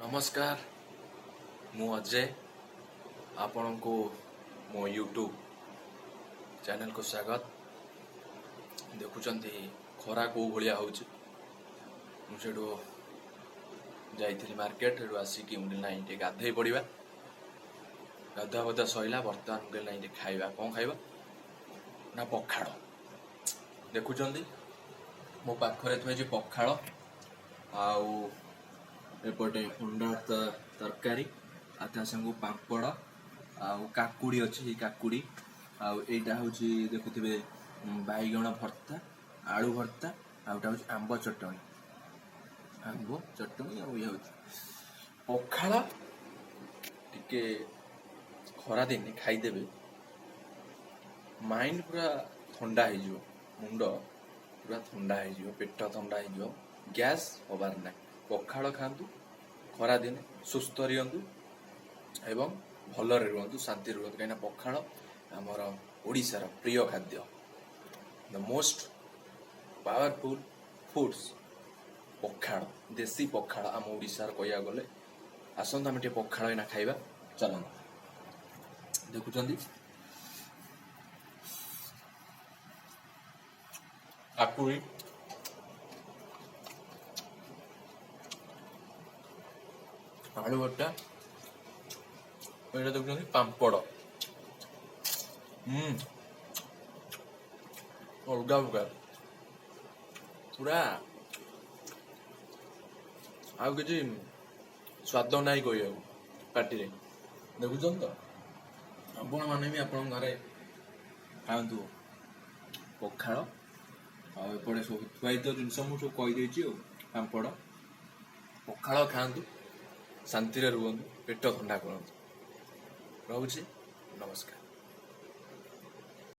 ନମସ୍କାର, ମୁଁ ଅଜୟ। ଆପଣଙ୍କୁ ମୋ ୟୁଟ୍ୟୁବ୍ ଚ୍ୟାନେଲକୁ ସ୍ୱାଗତ। ଦେଖୁଛନ୍ତି ଖରା କେଉଁ ଭଳିଆ ହେଉଛି। ମୁଁ ସେଠୁ ଯାଇଥିଲି ମାର୍କେଟ, ସେଠୁ ଆସିକି ମୁଁ କହିଲି ନାଇଁ ଟିକେ ଗାଧେଇ ପଡ଼ିବା। ଗାଧୁଆ ପାଧୁଆ ସରିଲା, ବର୍ତ୍ତମାନ ମୁଁ କହିଲି ନାଇଁ ଟିକେ ଖାଇବା। କ'ଣ ଖାଇବା ନା ପଖାଳ। ଦେଖୁଛନ୍ତି ମୋ ପାଖରେ ଥୁଆ ହେଇଛି ପଖାଳ, ଆଉ ଏପଟେ ଅଣ୍ଡା ତରକାରୀ, ଆଉ ତା ସାଙ୍ଗକୁ ପାମ୍ପଡ଼ ଆଉ କାକୁଡ଼ି ଅଛି, ଏଇ କାକୁଡ଼ି। ଆଉ ଏଇଟା ହେଉଛି ଦେଖୁଥିବେ ବାଇଗଣ ଭର୍ତ୍ତା, ଆଳୁ ଭର୍ତ୍ତା, ଆଉ ଏଇଟା ହେଉଛି ଆମ୍ବ ଚଟଣି। ଆମ୍ବ ଚଟଣି ଆଉ ଇଏ ହେଉଛି ପଖାଳ। ଟିକେ ଖରାଦିନେ ଖାଇଦେବେ, ମାଇଣ୍ଡ ପୁରା ଥଣ୍ଡା ହେଇଯିବ, ମୁଣ୍ଡ ପୁରା ଥଣ୍ଡା ହେଇଯିବ, ପେଟ ଥଣ୍ଡା ହେଇଯିବ, ଗ୍ୟାସ୍ ହବାର ନାହିଁ। ପଖାଳ ଖାଆନ୍ତୁ ଖରାଦିନେ, ସୁସ୍ଥ ରୁହନ୍ତୁ ଏବଂ ଭଲରେ ରୁହନ୍ତୁ, ଶାନ୍ତିରେ ରୁହନ୍ତୁ। କାହିଁକିନା ପଖାଳ ଆମର ଓଡ଼ିଶାର ପ୍ରିୟ ଖାଦ୍ୟ, the most powerful foods ପଖାଳ, ଦେଶୀ ପଖାଳ ଆମ ଓଡ଼ିଶାର କହିବାକୁ ଗଲେ। ଆସନ୍ତୁ ଆମେ ଟିକେ ପଖାଳ ଏଇନା ଖାଇବା, ଚାଲନ୍ତୁ। ଦେଖୁଛନ୍ତି କାକୁଡ଼ି, ଆଳୁ ଭର୍ତ୍ତା, ଏଇଟା ଦେଖୁଛନ୍ତି ପାମ୍ପଡ଼। ଅଲଗା ପ୍ରକାର ପୁରା, ଆଉ କିଛି ସ୍ୱାଦ ନାହିଁ କହିବାକୁ ପାଟିରେ। ଦେଖୁଛନ୍ତି ତ, ଆପଣମାନେ ବି ଆପଣଙ୍କ ଘରେ ଖାଆନ୍ତୁ ପଖାଳ। ଆଉ ଏପଟେ ସବୁ ଥୁଆ ହେଇଥିବା ଜିନିଷ ମୁଁ ସବୁ କହିଦେଇଛି। ଆଉ ପାମ୍ପଡ଼, ପଖାଳ ଖାଆନ୍ତୁ, ଶାନ୍ତିରେ ରୁହନ୍ତୁ, ପେଟ ଥଣ୍ଡା କରନ୍ତୁ। ରହୁଛି, ନମସ୍କାର।